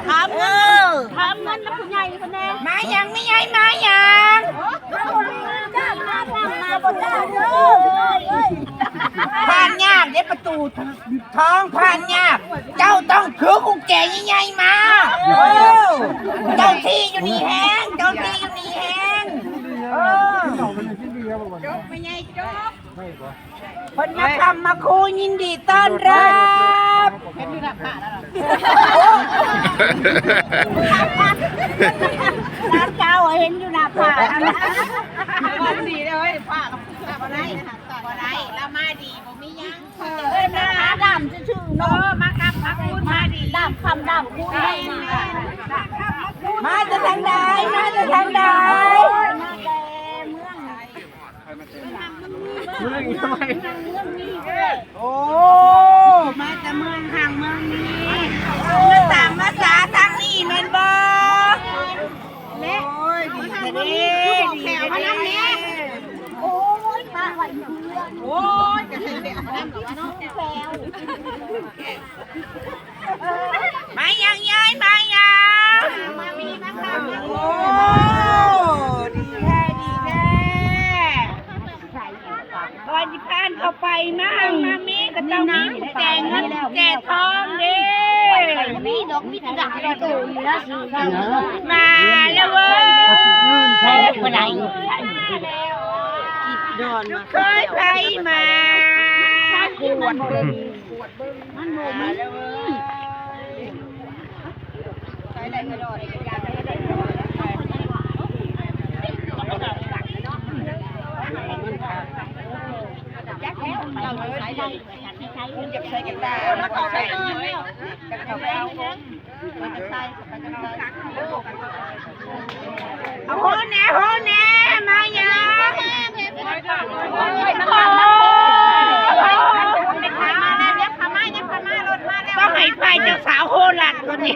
ຖາມເງິນ ເອີ ຖາມເງິນນຳຜູ້ໃຫຍ່ເພິ່ນແດ່. ມາຫຍັງ ແມ່ໃຫຍ່ ມາຫຍັງ? ມາບໍ່ໄດ້ເດີ ຜ່ານຍາກເດ້ ປະຕູທອງຜ່ານຍາກ. ເຈົ້າຕ້ອງຖືກຸນແຈໃຫຍ່ໆມາ. ເອີ ເຈົ້າທີ່ຢູ່ນີ້ແຮງ ເຈົ້າທີ່ຢູ່ນີ້ແຮງ. ເອີ ຈົບ ແມ່ໃຫຍ່ ຈົບ. ເພິ່ນມາຄ້ຳມາຄູ ຍິນດີຕ້ອນຮັບ. ເຫັນຢູ່ໜ້າຜາແລ້ວເນາະ ເຈົ້າເຫັນຢູ່ໜ້າຜາແລ້ວນະ. ດີເດ້ ເຮີ້ຍ ຜາບໍ່ໄດ້ ບໍ່ໄດ້ ລາວມາດີ ບໍ່ມີຫຍັງ. ເອີ ມາດຳຊື່ໆເນາະ ເອີ ມາຄ້ຳມາຄູ ມາດີ ດຳຄ້ຳດຳຄູ. ມາແຕ່ທາງໃດ ມາແຕ່ທາງໃດ? ມາແຕ່ເມືອງ ເມືອງອີ່ຫຍັງ? ໂອ້ ມາແຕ່ເມືອງຫັ້ນເມືອງນີ້ ມາຕາມພາສາທາງນີ້ແມ່ນບໍ່? ໂອ້ຍ ດີແທ້ເດ້ ດີແທ້ເດ້. ໂອ້ຍ ປ້າໄຫວເພື່ອນ ໂອ້ຍ ກະເຮັດແບບນັ້ນແລ້ວ. ມາຫຍັງຍາຍ ມາຫຍັງ? ໂອ້ ດີແທ້ ດີແທ້. ກ່ອນຊິຜ່ານເຂົ້າໄປ ມາ ມາມີກະເຈົ້າມີແຈເງິນແຈທອງເດ້. ມີດອກ ມີແຕ່ດາກໂຕນີ້ລະ ມາແລ້ວເວີຍ ໃຊ້ບໍ່ໄດ້ ເຄີຍໄປມາ ກວດເບິ່ງ ມັນບໍ່ມີ. ເອົາໂຫແດ່ ໂຫແດ່ ມາຫຍັງ? ໂອ້ຍ ຕ້ອງໃຫ້ຝ່າຍເຈົ້າສາວໂຫລັດກ່ອນນີ້.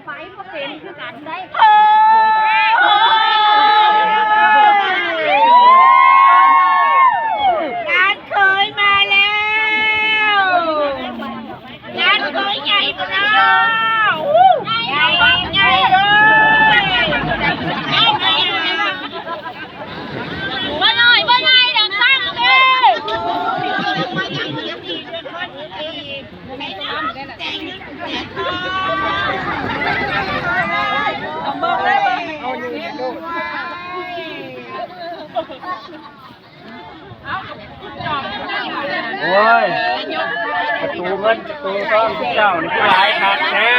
ໄປບໍ່ເປັນຄືກັນໄດ໋. ໂອ້ຍ ຫຼານເຂີຍມາແລ້ວ ຫຼານເຂີຍໃຫຍ່ພຸ້ນນະ ໃຫຍ່ ໃຫຍ່ເອີຍ ບໍ່ນ້ອຍບໍ່ໃຫຍ່ດອກ ສ້າງເດ້. ໂອ້ຍ ປະຕູເງິນປະຕູທອງເຈົ້ານີ້ຄືຫຼາຍຄັກແທ້.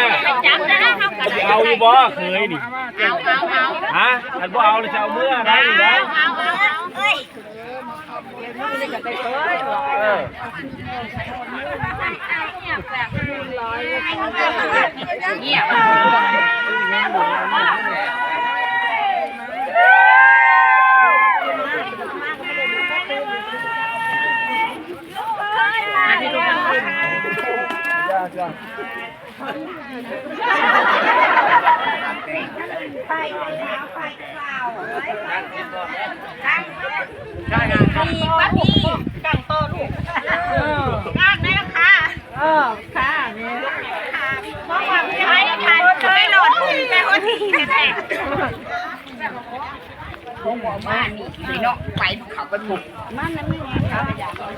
ເອົາຢູ່ບໍ່ເຂີຍນີ້? ເອົາ ເອົາ ເອົາ. ຮະ? ຄັນບໍ່ເອົາລະຈະເອົາເມືອໄດ້ຢູ່ແລ້ວ. ເອົາ ເອົາ ເອົາ. ເອີ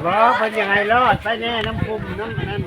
ບໍ່ ເພິ່ນຢາກໃຫ້ລອດໄປແນ່ ນຳກຸ່ມ ນຳອັນນັ້ນ.